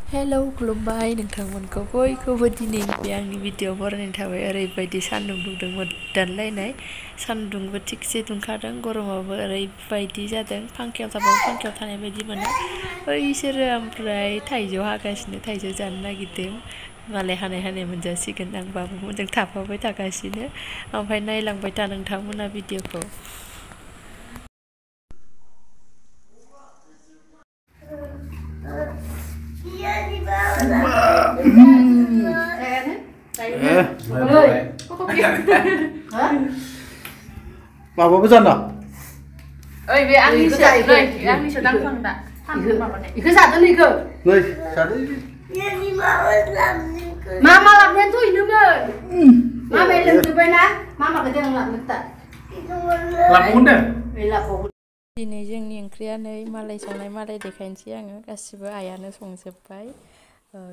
Hello खुलुमबाय नोंथांमोनखौ बयखौबो दिनै बे आंनि भिडिअ बरायनाय थाबाय। ओरैबायदि सान्दुं दुंदोंमोन दानलायनाय सान्दुंबो थिगसे दुंखादों, गरमाबो ओरैबायदि जादों फांखायाव थाबाबो फांखायाव थानाय बायदि मोनो। बैसोरो ओमफ्राय थाइजौ हागासिनो, थाइजौ जानो नागिरदों। मालाय हानाय हानाय मोनजासिगोन, आं बाबुमोनजों थाफाबाय थागासिनो। ओमफ्राय नायलांबाय था नोंथांमोना भिडिअखौ। माबाबो जाना ओइ बे आंनिसो नै आंनिसो दांखांदा इखो जादों इखो नै जादो मामा लाबनायाथ' इनोमोन मामा लोंजोब्बायना मामाखौ देनां लाबनो दा लाबोगोन दे ओइ लाबोगोन। दिनै जोंनि ओंख्रिया नै मालाय संनाय मालाय देखायनोसै आङो। गासिबो आइयानो संजोब्बाय।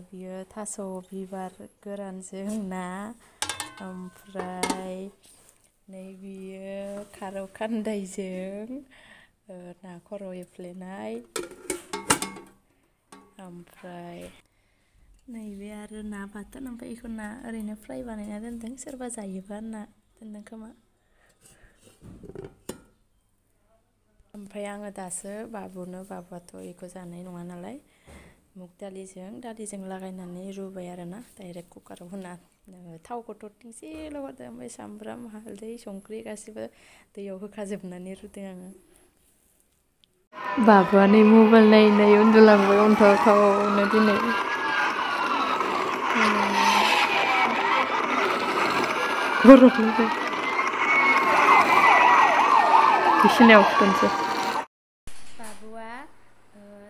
बियो थास' बिबार गोरानजों ना, ओमफ्राय नै बियो खारौ खान्दायजों ना खर' एफ्लेनाय, ओमफ्राय नैबे आरो ना बाथोन, ओमफ्राय बेखौ ना ओरैनो फ्राय बानायना दोनदों, सोरबा जायोबा ना दोनदों खोमा। ओमफ्राय आङो दासो बाबुआथ' बेखौ जानाय नङा नालाय मुग दालिजों लागायनानै रुबाय आरोना, डाइरेक्ट कुकाराव होना थावखौथ' थिंसेल' होदों, ओमफ्राय सामब्राम हालदै संख्रि गासिबो दैयाव होखाजोबनानै रुदों आङो। बाबुआ नै मबाइल नायै नायै उन्दुलांबाय अन्थावथावनो दिनै। बिसिनायाव फुथुनोसै। बाबुआ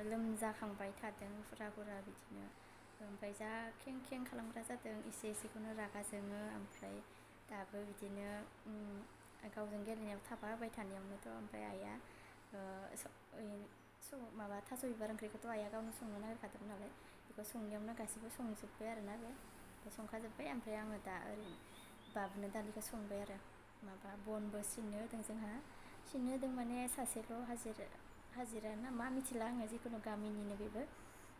लोमजाखांबाय थादों फुरा बिदिनो, ओमफ्राय जा खें खें खालामग्रा जादों, एसे एसेखौनो रागा जोङो। ओमफ्राय दाबो बिदिनो गावजों गेलेनायाव थाफा होबाय थानायावनोथ' ओमफ्राय आइया माबा थास' बिबार ओंख्रिखौथ' आइया गावनो संनो नागिरखादोंमोन नालाय, बेखौ संनायावनो गासिबो संजोब्बाय आरोना, बे संखाजोब्बाय। ओमफ्राय आङो दा ओरैनो बाबुनो दालिखौ संबाय आरो। माबा बनबो सिननो होदों जोंहा, सिननो होदों माने सासेल' हाजिरा ना मा मिथिला आङो, जिखुनु गामिनिनो बेबो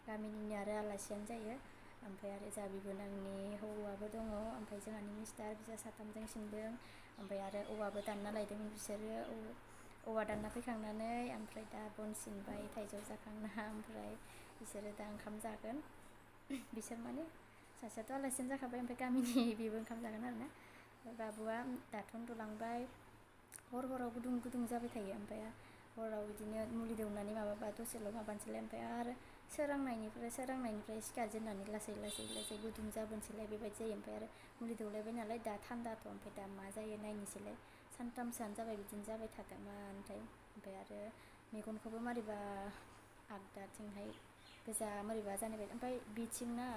गामिनिनो आरो आलासियानो जायो। ओमफ्राय आरो जा बिबोनांनि हौवाबो दङ, ओमफ्राय जोंहानि मिस्टार बिसोर साथामजों सिनदों। ओमफ्राय आरो औवाबो दानना लायदोंमोन बिसोरो, औवा दानना फैखांनानै ओमफ्राय दा बन सिनबाय थाइजौ जाखांना, ओमफ्राय बिसोरो दा ओंखाम जागोन। बिसोर माने सासेयाथ' आलासियानो जाखाबाय, ओमफ्राय गामिनि बेबो ओंखाम जागोन आरोना। बाबुआ दाथ' उन्दुलांबाय, हराव गुदुं जाबाय थायो। ओमफ्राय हराव बिदिनो मुलि दौनानै माबाबा दसेल' माबानोसैलाय, ओमफ्राय आरो सोरांनायनिफ्राय सिखारजेननानै लासै गुदुं जाबोनोसैलाय, बेबायदि जायो। ओमफ्राय आरो मुलि दौलायबाय नालाय दा थान्दाथ', ओमफ्राय दा मा जायो नायनोसैलाय। सानथामसोआनो जाबाय बिदिनो जाबाय थादों मानोथाय। ओमफ्राय आरो मेगनखौबो मारैबा आगदाथिंहाय गोजा मारैबा जानाय बायदि, ओमफ्राय बिथिंना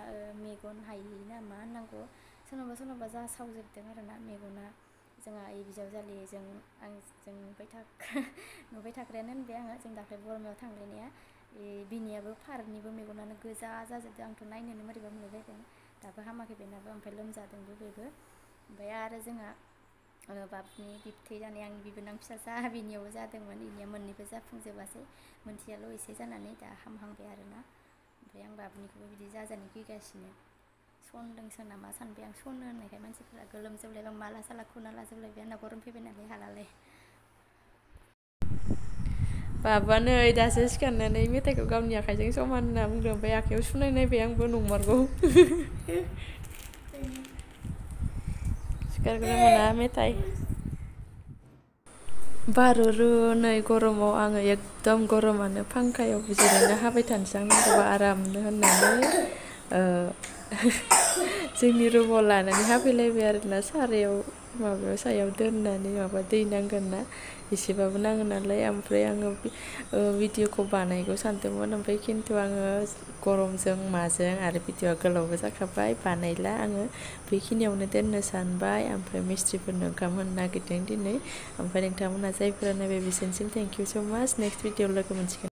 मेगन हायि ना मा होननांगौ, सोरनावबा जासावजोबदों आरोना मेगना। जोंहा ओइ बिजावजालि जों नुबाय थाग्रायानो होनबाय आङो, जों दाख्लै बरमायाव थांलायनाया, बिनियाबो फारनैबो मेगनानो गोजा जाजोबदों। आंथ' नायनोनो मारैबा मोनलायलायदों, दाबो हामाखै बेनाबो, ओमफ्राय लोमजादोंबो बेबो। ओमफ्राय आरो जोंहा बाबुनि बिबथै जानाय आंनि बिबोनां फिसाजा, बिनियावबो जादोंमोन, बिनिया मोननैबो जाफुंजोबासै, मोनसेयाल' एसे जानानै दा हामहांबाय आरोना। ओमफ्राय आं बाबुनिखौबो बिदि जाजानो गिगासिनो, सनदोंसो नामा सानबाय आं। सनो होननायखाय मानसिफोरा गोलोमजोबलायबा माला साला खुना लाजोबलायबाय, आंना गरम फैबाय नालाय हालालाय। बाबुआनो दासो सिखारनानै मेथाइखौ गावनि आखाइजों समान होनना बुंदों, ओमफ्राय आखाइयाव सुनाय नायबाय आंबो, नंमारगौ। सिखारग्रो मोना मेथाइ बारुरु नै गरमाव आङो एकदम गरमानो फांखायाव जिरायना हाबाय थानोसै आं नांगौबा आरामनो होननानै जोंनि रुमाव लानानै हाफैलायबाय आरोना, सायाव दोननानै माबा दै नांगोन ना एसेबाबो नाङो नालाय। ओमफ्राय आङो भिडिअखौ बानायगौ सानदोंमोन, ओमफ्राय खिन्थु आङो गरमजों माजों आरो भिडिअआ गोलावबो जाखाबाय, बानायला आङो बेखिनियावनो दोननो सानबाय। ओमफ्राय मिस्ट्रिफोरनो ओंखाम होनो नागिरदों दिनै। ओमफ्राय नोंथांमोनहा जायफोरा नायबाय बिसोरनिसिम थेंक इउ स' माच। नेक्स्ट भिडिअआव लोगो मोनसिगोन।